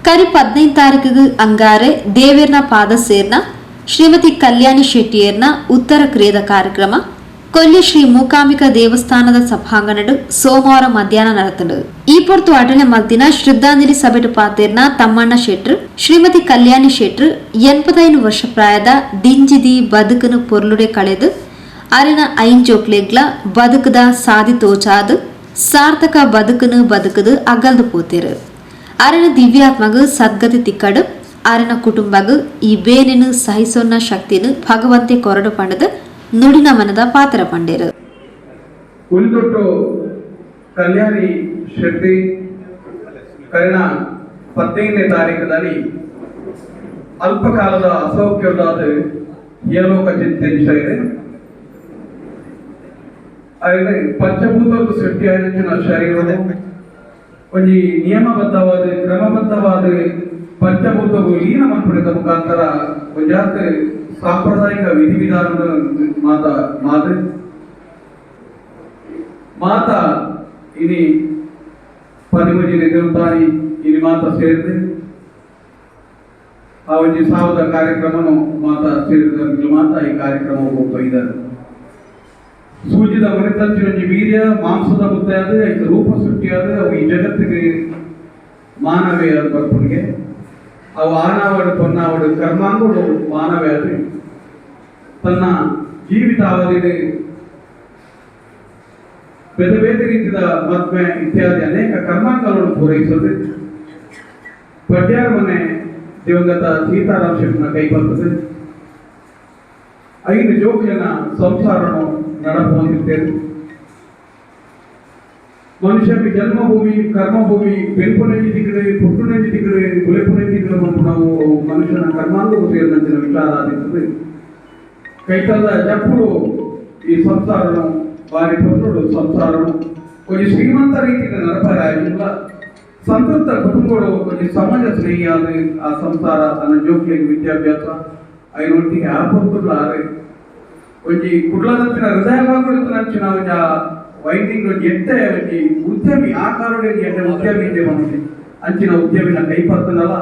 ಕರಿ 15 ತಾರೀಕಿಗೆ ಅಂಗಾರೆ ದೇವೇರ್ನ ಪಾದ ಸೇರ್ನ ಶ್ರೀಮತಿ ಕಲ್ಯಾಣಿ ಶೆಟ್ಟಿಯರ್ನ ಉತ್ತರ ಕ್ರಿಯೆದ ಕಾರ್ಯಕ್ರಮ ಕೊಲ್ಲಿ ಶ್ರೀ ಮೂಕಾಂಬಿಕಾ ದೇವಸ್ಥಾನದ ಸಭಾಂಗಣಡು ಸೋಮವಾರ ಮಧ್ಯಾಹ್ನ ನಡತಂಡು. ಈ ಪೊರ್ತು ಅಟನೆ ಮಲ್ತಿನ ಶ್ರದ್ಧಾಂಜಲಿ ಸಭೆಟು ಪಾತೇರ್ನ ತಮ್ಮಣ್ಣ ಶೆಟ್ರು, ಶ್ರೀಮತಿ ಕಲ್ಯಾಣಿ ಶೆಟ್ರು 85 ವರ್ಷ ಪ್ರಾಯದ ದಿಂಜಿದಿ ಬದುಕನು ಪೊರ್ಲುಡೆ ಕಳೆದು ಅರೆನ ಐಂಜೋಕ್ಲೆಗ್ಲ ಬದುಕದ ಸಾದಿ ತೋಚಾದು ಸಾರ್ಥಕ ಬದುಕನು ಬದುಕದು ಅಗಲ್ದು ಪೋತೇರು. ಅರೆನ ದಿವ್ಯಾತ್ಮಗ ಸದ್ಗತಿ ತಿಕ್ಕಡು, ಅರೆನ ಕುಟುಂಬಗ್ ಈ ಬೇನೆನು ಸಹಿಸೋನ್ನ ಶಕ್ತಿನು ಭಗವಂತೆ ಕೊರಡು ಪಂಡದು ನುಡಿನ ಮನದ ಪಾತ್ರ ಪಂಡೇರು. ಉಳಿದೊಟ್ಟು ಕಲ್ಯಾಣಿ ಶೆಟ್ಟಿ ಕರಿನ 15ನೇ ತಾರೀಕಿನಲ್ಲಿ ಅಲ್ಪಕಾಲದ ಅಸೌಖ್ಯವಾದ ಯಲೋಕ ತ್ಯಜಿಸಿದೆ. ఆయన ಪಂಚಭೂತದ ಸೃಷ್ಟಿಯಾದ ಶರೀರವು ಒಂಜಿ ನಿಯಮಬದ್ಧವಾದ, ಕ್ರಮಬದ್ಧವಾದ ಪಂಚಭೂತವು ಲೀನ ಮನ್ಪುಣಿದ ಮುಖಾಂತರ ಒಂಜಾತ್ ಸಾಂಪ್ರದಾಯಿಕ ವಿಧಿವಿಧಾನ ಮಾತ ಮಾತು ಮಾತ ಇನಿ 13ನೇ ದೇವತಾನಿ ಇನಿ ಮಾತ ಸೇರಿದೆ. ಆ ಒಂಜಿ ಸಾವದ ಕಾರ್ಯಕ್ರಮನು ಮಾತ ಸೇರಿದ ಮಾತ ಈ ಕಾರ್ಯಕ್ರಮ ಹೋಗ್ತಾ. ಸೂಜಿದ ಮರಿತಂಚಿನ ಒಂಜಿ ವೀರ್ಯ ಮಾಂಸದ ಮುದ್ದೆ ಅದು ಐತ ರೂಪ ಸೃಷ್ಟಿಯಾದ ಅವು ಈ ಜಗತ್ತಿಗೆ ಮಾನವೇ ಅದು ಬರ್ಪುನಿಗೆ. ಅವು ಆನಾವಡು ಪೊನ್ನಾವಡು ಕರ್ಮಾಂಗುಡು ಮಾನವೇ ಅದು ತನ್ನ ಜೀವಿತಾವಧಿಯಲ್ಲಿ ಬೇರೆ ಬೇರೆ ರೀತಿಯ ಮದ್ಮೆ ಇತ್ಯಾದಿ ಅನೇಕ ಕರ್ಮಾಂಗಗಳನ್ನು ಪೂರೈಸುತ್ತದೆ. ಪಡ್ಯಾರ ಮನೆ ದಿವಂಗತ ಸೀತಾರಾಮ್ ಶೆಟ್ಟಿನ ಕೈ ಬರ್ತದೆ. ಐದು ಜೋಕ್ಲಿನ ಸಂಸಾರನು ನಡಪುವಂತಿದ್ದೇನೆ. ಮನುಷ್ಯಕ್ಕೆ ಜನ್ಮಭೂಮಿ, ಕರ್ಮಭೂಮಿ, ಬೆನ್ಪುನೆಂಜಿ ದಿಕ್ಕಡೆ, ಪುಟ್ಟುನೆಂಜಿ ದಿಕ್ಕಡೆ, ಗುಲೆಪುನೆಂಜಿ ದಿಕ್ಕಡೆ ನಾವು ಮನುಷ್ಯನ ಕರ್ಮಾಂಗವು ಸೇರಿದಂಚಿನ ವಿಚಾರ ಆಗಿರ್ತದೆ. ಕೈತಲ್ದ ಜಪ್ಪುಡು ಈ ಸಂಸಾರನು ಬಾರಿ ಪೊರ್ತುಡು ಸಂಸಾರನು ಒಂಜಿ ಶ್ರೀಮಂತ ರೀತಿಯ ನಡಪರಾಗಿಲ್ಲ. ಸಂತೃಪ್ತ ಕುಟುಂಬಗಳು ಒಂಜಿ ಸಮಾಜ ಸ್ನೇಹಿಯಾದ ಆ ಸಂಸಾರ, ತನ್ನ ಜೋಕ್ಲಿಗೆ ವಿದ್ಯಾಭ್ಯಾಸ ಐನೊಟ್ಟಿಗೆ ಆ ಪೊರ್ತುಡ್ಲ ಆರೆ ಒಂಜಿ ಕುಡ್ಲದಂಚಿನ ಹೃದಯ ಭಾಗದಂಚಿನ ಒಂಜಿ ಆ ವೈಂಡಿಂಗ್ ಒಂಜಿ ಎಟ್ಟೆ ಒಂಜಿ ಉದ್ಯಮಿ, ಆ ಕಾಲೋಡಿ ಎಟ್ಟೆ ಉದ್ಯಮಿ ಇದೆ ಮನುಷ್ಯ ಅಂಚಿನ ಉದ್ಯಮಿನ ಕೈಪತ್ತನಲ್ಲ.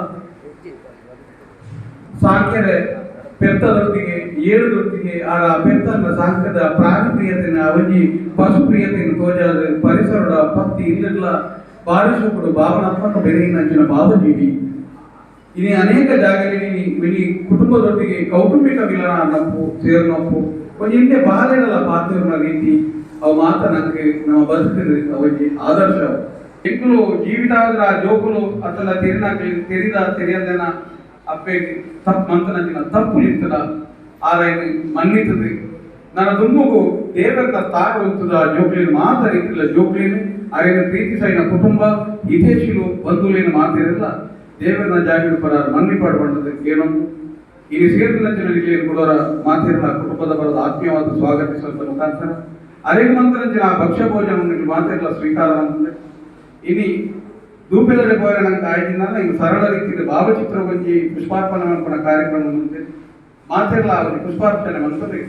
ಸಾಕ್ಯರೆ ಪೆತ್ತದೊಟ್ಟಿಗೆ, ಏಳುದೊಟ್ಟಿಗೆ ಆ ಪೆತ್ತನ್ನ ಸಾಕದ ಪ್ರಾಣಿ ಪ್ರಿಯತೆನ, ಒಂಜಿ ಪಶು ಪ್ರಿಯತೆಯನ್ನು ತೋಜಾದ ಪರಿಸರದ ಪತ್ತಿ ಇಲ್ಲೆಲ್ಲ ಬಾರಿಸುಕೊಂಡು ಭಾವನಾತ್ಮಕ ಬೆಲೆಯಿನಂಚಿನ ಭಾವಜೀವಿ. ಇನಿ ಅನೇಕ ಜಾಗದಲ್ಲಿ ಇನಿ ಕುಟುಂಬದೊಟ್ಟಿಗೆ ಕೌಟುಂಬಿಕ ಮಿಲನ ನಪ್ಪು ಸೇರ್ನಪ್ಪು ಒಂಜಿ ಇಂಡೆ ಬಾಲೆಗಳ ಪಾತ್ರನ ರೀತಿ ಅವು ಮಾತ ನಂಗೆ ನಮ್ಮ ಬದುಕಿನ ಒಂಜಿ ಆದರ್ಶ. ಎಂಕುಲು ಜೀವಿತಾವಧಿದ ಜೋಕುಲು ಅತ್ತಲ ತೆರಿನ ತೆರಿದ ತೆರಿಯಂದೆನ ಅಪ್ಪೆ ತಪ್ಪು ಮಂತನಂಚಿನ ತಪ್ಪು ನಿಂತದ ಆರೈನ ಮನ್ನಿತದೆ. ನನ್ನ ದುಮ್ಮುಗು ದೇವರ ತಾರ ಉಂತದ ಜೋಕ್ಲಿನ ಮಾತ ರೀತಿಲ್ಲ. ಜೋಕ್ಲಿನ ಅರೆನ ಪ್ರೀತಿಸೈನ ಕುಟುಂಬ, ಹಿತೇಶಿಲು, ಬಂಧುಲೇನ ಮಾತಿರಲ್ಲ ದೇವರನ್ನ ಜಾಗಿಡು ಪರ ಮನ್ನಿ ಪಡ್ಬಂಡದು ಏನೊಂದು ಇಲ್ಲಿ ಸೇರಿದ ಕೊಡೋರ ಮಾತಿರಲ್ಲ ಕುಟುಂಬದ ಬರದ ಆತ್ಮೀಯವಾದ ಸ್ವಾಗತಿಸುವಂತ ಮುಖಾಂತರ ಅರೇಗ ಮಂತ್ರಂಚಿನ ಆ ಭಕ್ಷ್ಯ ಭೋಜನ ಮಾತಿರಲ್ಲ ಸ್ವೀಕಾರ ಅಂತಂದ್ರೆ. ಇನಿ ದೂಪೆದಡೆ ಪೋರೆ ನಂಗೆ ಆಯ್ತಿಂದಲ್ಲ. ಇನ್ನು ಸರಳ ರೀತಿಯಲ್ಲಿ ಭಾವಚಿತ್ರ ಒಂಜಿ ಪುಷ್ಪಾರ್ಪಣೆ ಮನ್ಪುನ ಕಾರ್ಯಕ್ರಮ ಮುಂದೆ ಮಾತಿರಲ್ಲ ಒಂಜಿ ಪುಷ್ಪಾರ್ಪಣೆ ಮನ್ಪದೆ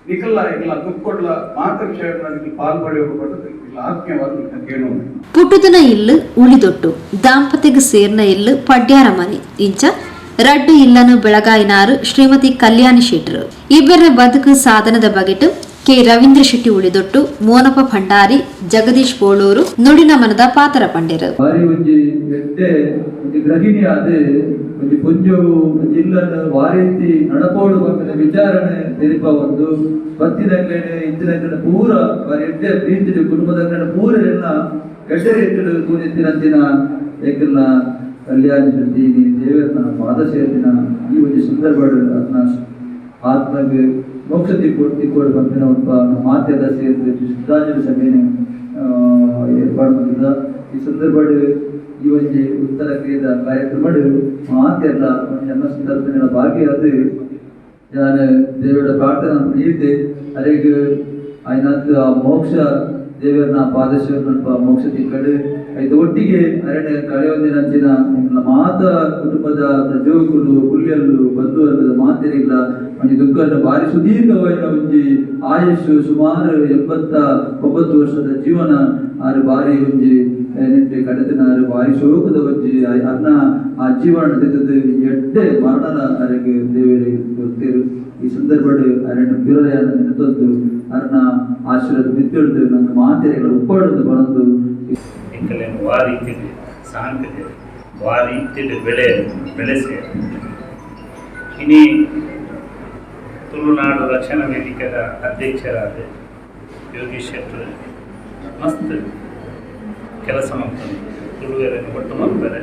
ನಿಕಲ್ಲ ಇಲ್ಲ ದುಃಖೊಡ್ಲ ಮಾತ್ರ ವಿಷಯಗಳ ಪಾಲ್ ಪಡೆಯಬಹುದು ಇಲ್ಲ ಆತ್ಮೀಯವಾದ ಕೇಳೋಣ. ಪುಟ್ಟುದನ ಇಲ್ಲು ಉಳಿದೊಟ್ಟು, ದಾಂಪತ್ಯಗೆ ಸೇರ್ನ ಇಲ್ಲು ಪಡ್ಯಾರ ಮನೆ. ಇಂಚ ರಡ್ಡು ಇಲ್ಲನು ಬೆಳಗಾಯಿನಾರು ಶ್ರೀಮತಿ ಕಲ್ಯಾಣಿ ಶೆಟ್ಟರು. ಇಬ್ಬರ ಬದುಕು ಸಾಧನದ ಬಗೆಟು ಕೆ ರವೀಂದ್ರ ಶೆಟ್ಟಿ ಉಳಿದೊಟ್ಟು, ಮೋನಪ್ಪ ಭಂಡಾರಿ, ಜಗದೀಶ್ ಬೋಳೂರು ನುಡಿನ ಮನದ ಪಾತರ ಪಂಡೆರು. ಬಾರಿ ಒಂಜಿ ಎಡ್ಡೆ ಒಂಜಿ ಗೃಹಿಣಿ ಆದ್ ಒಂಜಿ ಪೊಂಜೊವು ಒಂಜಿ ಇಲ್ಲನ್ನು ವಾರೀತಿ ನಡಪೋಡು ಪನ್ಪಿನ ವಿಚಾರಣೆ ತೆರಿಪ ಒಂದು ಬತ್ತಿನಕ್ಲೆನ್ ಇತ್ತಿನಕ್ಲೆನ ಪೂರ ಬಾರಿ ಎಡ್ಡೆ ಪ್ರೀತಿಡ್ ಕುಟುಂಬದಕ್ಲೆನ ಪೂರ ಎನ್ನ ಎಡ್ಡೆ ರೀತಿಡ್ ತೂನಿತ್ತಿನಂಚಿನ ಏಕಲ್ನ ಕಲ್ಯಾಣಿ ಶೆಟ್ಟಿ ದೇವರನ ಪಾದ ಸೇರಿನ ಈ ಒಂಜಿ ಸಂದರ್ಭಡ್ ಅದನ್ನ ಆತ್ಮಗೆ ಮೋಕ್ಷ ತಿಕ್ಕೋಡು ತಿಕ್ಕೋಡು ಪನ್ಪಿನ ಒಲ್ಪ ಮಾತೆಲ್ಲ ಸೇರಿದ ಶ್ರದ್ಧಾಂಜಲಿ ಸಭೆನೆ ಏರ್ಪಾಡು ಮಾಡಿದ. ಈ ಸಂದರ್ಭಡ್ ಈ ಒಂಜಿ ಉತ್ತರ ಕ್ರಿಯೆದ ಕಾರ್ಯಕ್ರಮಡ್ ಮಾತೆಲ್ಲ ಒಂಜಿ ಅನ್ನ ಸಂದರ್ಭದ ಭಾಗಿಯಾದ ಯಾನ್ ದೇವರ ಪ್ರಾರ್ಥನೆ ಈತೆ ಅರೆಗ್ ಆಯ್ನಾತ್ ಆ ಮೋಕ್ಷ ದೇವರನ ಪಾದಶಿವನ ಮೋಕ್ಷ ತಿಕ್ಕಡು. ಐತ ಒಟ್ಟಿಗೆ ಅರಣ್ಯ ಕಳೆಯೊಂದಿನಂಚಿನ ನಿಮ್ಮನ ಮಾತ ಕುಟುಂಬದ ಜೋಕುಲು, ಪುಲ್ಯಲ್ಲು, ಬಂಧುವರ್ಗದ ಮಾತಿರಿಲ್ಲ ಒಂಜಿ ದುಃಖದ ಭಾರಿ ಸುದೀರ್ಘವಾದ ಒಂಜಿ ಆಯುಷ್, ಸುಮಾರು 89 ವರ್ಷದ ಜೀವನ. ಆರು ಬಾರಿ ಒಂಜಿ ನೆಟ್ಟಿ ಕಡತಿನಾರು ಬಾರಿ ಶೋಕದ ಒಂಜಿ ಅರ್ನ ಆ ಜೀವನ ತೆಗೆದು ಎಡ್ಡೆ ಮರಣನ ಅರೆಗೆ ದೇವರಿಗೆ ಗೊತ್ತಿರು. ಈ ಸಂದರ್ಭಡ್ ಅರೆನ ಬಿರಲೆಯನ್ನು ನೆನೆತೊಂದು ಅರ್ನ ಆಶೀರ್ವಾದ ಮಿತ್ತಿಡ್ದು ನನ್ನ ಮಾತೆರೆಗಳ ಉಪ್ಪಾಡೋದು ಬರೊಂದು ಎಂಕಲೆನ್ ವಾ ರೀತಿಡ್ ಸಾಂಕದೆ ವಾ ರೀತಿಡ್ ಬೆಳೆ ಬೆಳೆಸೆ ಇನಿ ತುಳುನಾಡು ರಕ್ಷಣಾ ವೇದಿಕೆದ ಅಧ್ಯಕ್ಷರಾದ ಯೋಗೀಶ್ ಶೆಟ್ಟರ್ ಮಸ್ತ್ ಕೆಲಸ ಮಾಡ್ತಾರೆ. ತುಳುವೆರನ್ನು ಒಟ್ಟು ಮಾಡ್ತಾರೆ.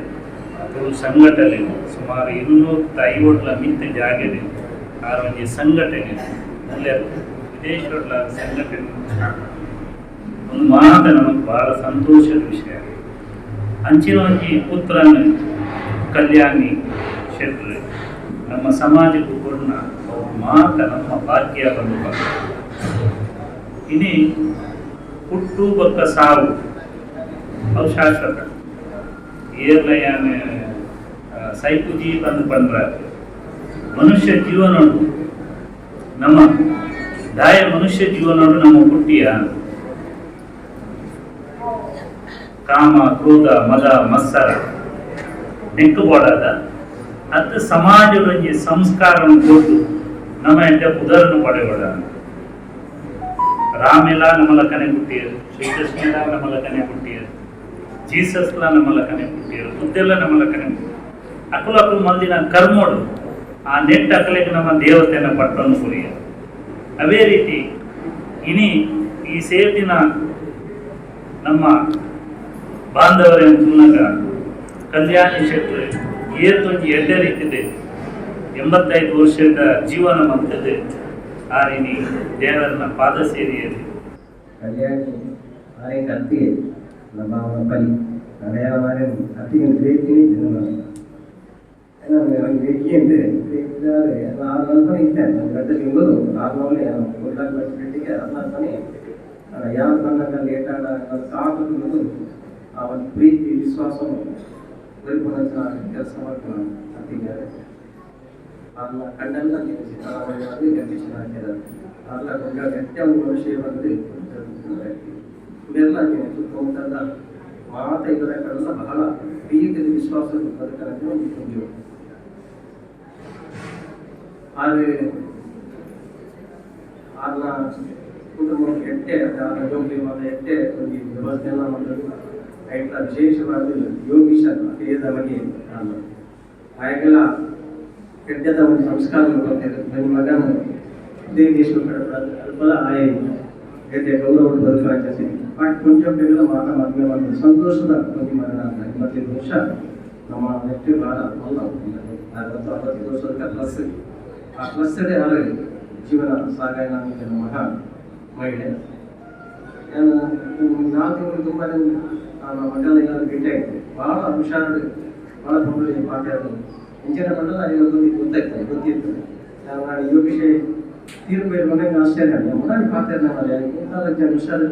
ತುಳು ಸಂಘಟನೆ ಸುಮಾರು 250 ಮಿತ್ತ ಜಾಗಡೆ ಆರೊಂಜಿ ಸಂಘಟನೆ ಉಲ್ಲೆರ್ ವಿದೇಶೊಡ್ಲ ಸಂಘಟನೆ ಒಂದು ಮಾತ ನಮಗೆ ಬಹಳ ಸಂತೋಷದ ವಿಷಯ. ಅಂಚಿನ ಒಂಜಿ ಪುತ್ರನ ಕಲ್ಯಾಣಿ ಶೆಟ್ರು ನಮ್ಮ ಸಮಾಜಕ್ಕೂ ಕೊಡ್ನ ಅವು ಮಾತ ನಮ್ಮ ಭಾಗ್ಯ ಬಂದು. ಇನಿ ಹುಟ್ಟು ಬೊಕ್ಕ ಸಾವು ಅವು ಶಾಶ್ವತ. ಏರ್ಲಯಾನ ಸೈಪುಜಿ ಬಂದು ಪಂಡ್ರ ಮನುಷ್ಯ ಜೀವನೋಡು ನಮ್ಮ ದಾಯ ಮನುಷ್ಯ ಜೀವನೋಡು ನಮ್ಮ ಹುಟ್ಟಿಯ ಕಾಮ ಕ್ರೋಧ ಮದ ಮತ್ಸರ ನೆಕ್ಕು ಬೋಡಾದ ಅದು ಸಮಾಜದೊಂಜಿ ಸಂಸ್ಕಾರವನ್ನು ಕೊಟ್ಟು ನಮ್ಮ ಎಂಟ ಉದರನ್ನು ಪಡೆಯೋಡ. ರಾಮೆಲ ನಮ್ಮ ಲಕ್ಕನೆ ಹುಟ್ಟಿಯರು, ಶ್ರೀಕೃಷ್ಣಲ ನಮ್ಮ ಲಕ್ಕನೆ ಹುಟ್ಟಿಯರು, ಜೀಸಸ್ಲ ನಮ್ಮ ಲಕ್ಕನೆ ಹುಟ್ಟಿಯರು, ಬುದ್ಧೆಲ್ಲ ನಮ್ಮ ಲಕ್ಕನೆ. ಅಕುಲು ಅಕುಲು ಮಂದಿನ ಕರ್ಮೋಡು ಆ ನೆಟ್ ಅಕಲೆಗೆ ನಮ್ಮ ದೇವತೆಯನ್ನು ಪಟ್ಟವನ್ನು ಕುರಿಯ. ಅದೇ ರೀತಿ ಇನಿ ಈ ಸೇರ್ದಿನ ನಮ್ಮ ಬಾಂಧವರೇನು ತೂನಗ ಕಲ್ಯಾಣಿ ಶೆಟ್ಟರು ಏತೊಂಜಿ ಎಡ್ಡೆ ರೀತಿದೆ 85 ವರ್ಷದ ಜೀವನ ಮಂತದೆ ಆರಿನಿ ದೇವರನ್ನ ಪಾದ ಸೇರಿಯಲ್ಲಿ. ಕಲ್ಯಾಣಿ ಆರೇಂಕ ಅತ್ತಿಗೆ ನಮ್ಮ ಪಲಿ ಮಾರೆ ಅತ್ತಿಗೆ ಪ್ರೀತಿನಿ ವೇಕಿಯಂತೆ ಆರು ನಲ್ಪನೆ ಇತ್ತೆ ಗಡ್ಡ ತಿಂಗಳು ಆರು ನವಲೆ ಗುಡ್ಲಾಕ್ ಬೆಟ್ಟಿಗೆ ಅರ್ನಾಲ್ಪನೆ ಯಾವ ಕನ್ನಡ ಲೇಟ್ ಆಡ ಸಾಕು ತಿಂಗಳು ಆ ಒಂದು ಪ್ರೀತಿ ವಿಶ್ವಾಸ ಪರಿಪೂರ್ಣ ಕೆಲಸ ಮಾಡ್ತಾನೆ ಅತ್ತಿಗೆ. ಅಲ್ಲ ಕಣ್ಣೆಲ್ಲ ಸಿದ್ದರಾಮಯ್ಯ ಕಂಡೀಷನ್ ಹಾಕಿದ್ದಾರೆ. ಅಲ್ಲ ಕೊಂಡ ಗಟ್ಟಿ ಒಂದು ಮನುಷ್ಯ ಬಂದು ಇದೆಲ್ಲ ಸುತ್ತಮುತ್ತಲ ಮಾತ ಇದರ ಕಡೆಲ್ಲ ಬಹಳ ಪ್ರೀತಿಯ ವಿಶ್ವಾಸ ಬದುಕನಕ್ಕೆ ಒಂದು ಪುಂಜು. ಆದರೆ ಆರ್ನ ಕುಟುಂಬಕ್ಕೆ ಎಟ್ಟೆ ಆರ್ನ ಜೋಗ್ಲಿ ಮಾತ ಎಟ್ಟೆ ಒಂದು ವ್ಯವಸ್ಥೆಲ್ಲ ಮಾಡೋದು ಐಟ್ಲ ವಿಶೇಷವಾಗಿ ಯೋಗೀಶ ಅದೇ ಬಗ್ಗೆ ನಾನು ಆಯಾಗೆಲ್ಲ ಕೆಟ್ಟದ ಒಂದು ಸಂಸ್ಕಾರ ಕೊಡ್ತೇವೆ. ನನ್ನ ಮಗನ ಇದೇ ದೇಶ ಅಲ್ಪಲ ಆಯ ಎಡ್ಡೆ ಗೌರವ ಬದುಕಾಗ್ತದೆ. ಬಟ್ ಕೊಂಚ ಬೇಗ ಮಾತ ಮದುವೆ ಮಾಡಿದ ಸಂತೋಷದ ಒಂದು ಮರಣ. 85 ವರ್ಷ ನಮ್ಮ ನೆಟ್ಟಿ ಭಾಳ ಅಲ್ಲ, 60 65 ವರ್ಷದ ಪ್ಲಸ್ ಆ ಪ್ಲಸ್ ಆರು ಜೀವನ ಸಾಗಾಯನ ಮಗ ಮಹಿಳೆ. 4 ತಿಂಗಳು ತುಂಬ ನಾನು ಮಗನ ಎಲ್ಲರೂ ಭೇಟಿ ಆಯ್ತು. ಭಾಳ ಹುಷಾರು, ಭಾಳ ತೊಂದರೆ ಪಾಠ ಅದು ಇಂಚಿನ ಮಂಡಲ ಗೊತ್ತಾಗ್ತದೆ ಗೊತ್ತಿರ್ತದೆ. ನಾನು ಯೋಗೀಶ್ ತೀರ್ಪು ಇರ್ಕೊಂಡಂಗೆ ಆಶ್ಚರ್ಯ ಮುನ್ನಾಡಿ ಪಾತ್ರ ಹುಷಾರು.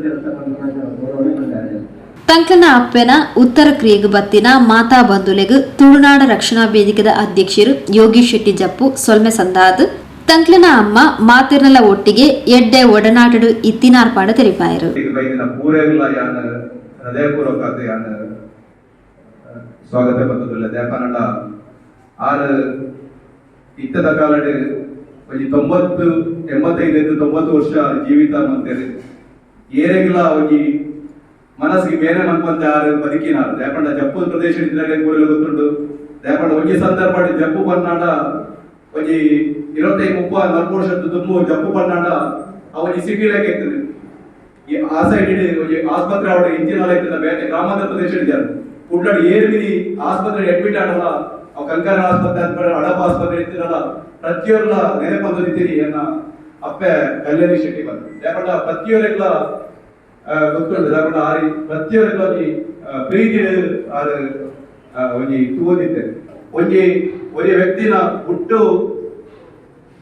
ತಂಕನ ಅಪ್ಪೆನ ಉತ್ತರ ಕ್ರಿಯೆಗೆ ಬತ್ತಿನ ಮಾತಾ ಬಂಧುಲೆಗ್ ತುಳುನಾಡ ರಕ್ಷಣಾ ವೇದಿಕೆದ ಅಧ್ಯಕ್ಷರು ಯೋಗೀಶ್ ಶೆಟ್ಟಿ ಜಪ್ಪು ಸೊಲ್ಮೆ ಸಂದಾದ್ ತಂಕ್ಲನ ಅಮ್ಮ ಮಾತಿರ್ನಲ ಒಟ್ಟಿಗೆ ಎಡ್ಡೆ ಒಡನಾಟಡು ಇತ್ತಿನಾರ್ಪಾಡ ತೆರಿಪಾಯರು. ಸ್ವಾಗತ ಬರ್ತದಿಲ್ಲ ದೇಪನಡ ಆರು ಇತ್ತದ ಕಾಲಡ್ ಒಂಜಿ 90 85 90 ವರ್ಷ ಜೀವಿತ ಮಂತೇರು ಏರೆಗ್ಲ ಒಂಜಿ ಮನಸ್ಸಿಗೆ ಬೇರೆ ಮನ್ಪಂತೆ ಆರು ಬದುಕಿನಾರು. ದೇಪಂಡ ಜಪ್ಪು ಪ್ರದೇಶ ಇದ್ದಾಗ ಕೂರಲು ಗೊತ್ತುಂಡು. ದೇಪಂಡ ಒಂಜಿ ಸಂದರ್ಭ ಜಪ್ಪು ಪನ್ನಾಡ ಒಂಜಿ 25 30 40 ವರ್ಷದ ದುಮ್ಮು ಜಪ್ಪು ಪನ್ನಾಡ ಆ ಒಂಜಿ ಸಿಟಿ ಲೆಕ್ಕ ಇರ್ತದೆ. ಈ ಆ ಸೈಡ್ ಒಂಜಿ ಆಸ್ಪತ್ರೆ ಅವಡ ಇಂಜಿನ್ ಇರ್ತದೆ. ಬೇರೆ ಗ್ರಾಮಾಂತರ ಪ್ರದೇಶ ಇದ್ದಾರೆ ಕುಡ್ಲಾಡು ಏರ್ಮಿನಿ ಆಸ್ಪತ್ರೆ ಅಡ್ಮಿಟ್ ಆಡಲ್ಲ. ಅವು ಕಂಕರ ಆಸ್ಪತ್ರೆ ಅಂತ ಹಡಪ ಆಸ್ಪತ್ರೆ ಇರ್ತಿರಲ್ಲ ಪ್ರತಿಯೊರ್ಲ ನೆನಪಂದಿದ್ದೀರಿ ಎನ್ನ ಅಪ್ಪೆ ಕಲ್ಯಾಣಿ ಶೆಟ್ಟಿ ಬಂದು. ಯಾಕಂದ್ರೆ ಪ್ರತಿಯೊರಿಗ್ಲ ಗೊತ್ತುಂಡು. ಯಾಕಂದ್ರೆ ಆರಿ ಪ್ರತಿಯೊರಿಗ್ಲ ಒಂಜಿ ಪ್ರೀತಿ ಆರು ಒಂಜಿ ತೂವದಿತ್ತೆ ಒಂಜಿ ಒರಿ ವ್ಯಕ್ತಿನ ಹುಟ್ಟು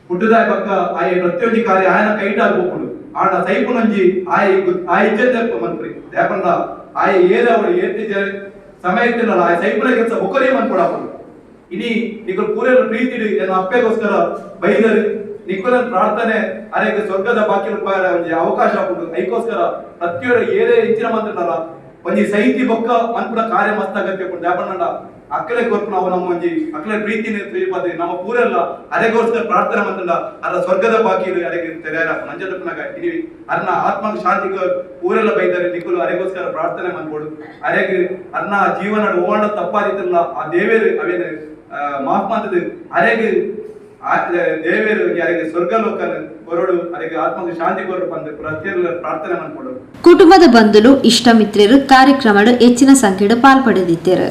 ಹುಟ್ಟುದಾಯ ಪಕ್ಕ ಆಯ ಪ್ರತಿಯೊಂಜಿ ಕಾರ್ಯ ಆಯನ ಕೈಟಾಗ್ ಹೋಗ್ಬಿಡು ಆಂಡ ಸೈಪುನೊಂಜಿ ಆಯ ಆ ಇಜ್ಜತೆ ಮಂತ್ರಿ. ಯಾಕಂದ್ರ ಆಯ ಏರ ಅವಳು ಏರ್ತಿದ್ದಾರೆ ಸಮಯ ಇತ್ತಿನಲ್ಲ ಆ ಸೈಪುನ ಕೆಲಸ ಒಕ್ಕರೇ ಮನ್ಕೊಡಾಪುಡು. ಇನಿ ನಿಕುಲ್ ಪೂರೆಲ್ಲ ಪ್ರೀತಿ ಎನ್ನ ಅಪ್ಪೆಗೋಸ್ಕರ ಬೈದರು ನಿಕುಲನ್ ಪ್ರಾರ್ಥನೆ ಅನೇಕ ಸ್ವರ್ಗದ ಬಾಕಿಲು ಒಂಜಿ ಅವಕಾಶ ಆಪುಂಡು. ಐಕೋಸ್ಕರ ಪ್ರತಿಯೊರ ಏರೇ ಇಂಚಿನ ಮಂತ್ರನಲ್ಲ ಒಂಜಿ ಸೈತಿ ಬೊಕ್ಕ ಮನ್ಪುನ ಕಾರ್ಯ ಮಸ್ತ್ ಅಗತ್ಯ ಉಂಡು. ದಾಪನಂಡ ಅಕ್ಕಲೆ ಕೊರ್ಪುನ ಅವು ನಮ್ಮ ಒಂಜಿ ಅಕ್ಕಲೆ ಪ್ರೀತಿನ ತಿಳಿಪದೆ ನಮ್ಮ ಪೂರೆಲ್ಲ ಅರೆಗೋಸ್ಕರ ಪ್ರಾರ್ಥನೆ ಮಂತಂಡ ಅರ ಸ್ವರ್ಗದ ಬಾಕಿ ಅರೆಗೆ ತೆರೆಯರ ನಂಜದಪ್ಪನಾಗ ಇನಿ ಅರ್ನ ಆತ್ಮ ಶಾಂತಿ ಪೂರೆಲ್ಲ ಬೈತಾರೆ. ನಿಕುಲು ಅರೆಗೋಸ್ಕರ ಪ್ರಾರ್ಥನೆ ಮನ್ಪೋಡು. ಅರೆಗ್ ಅರ್ನ ಜೀವನ ಓವಾಂಡ ತಪ್ಪಾದಿತ್ತಲ್ಲ, ಆ ದೇವೇರು ಅವೇನು ಮಾಫ್ ಮಾಡ್ತದೆ. ಅರೆಗ್ ದೇವೇರು ಯಾರಿಗೆ ಸ್ವರ್ಗ ಲೋಕನ ಕೊರಡು, ಅರೆಗೆ ಆತ್ಮಕ್ಕೆ ಶಾಂತಿ ಕೊರಡು ಪಂದ್ ಪ್ರತಿಯೊಂದು ಪ್ರಾರ್ಥನೆ ಮನ್ಪೋಡು. ಕುಟುಂಬದ ಬಂಧುಲು, ಇಷ್ಟ ಮಿತ್ರರು ಕಾರ್ಯಕ್ರಮಡ್ ಹೆಚ್ಚಿನ ಸಂಖ್ಯೆಡ್ ಪಾಲ್ಪಡೆದಿದ್ದರು.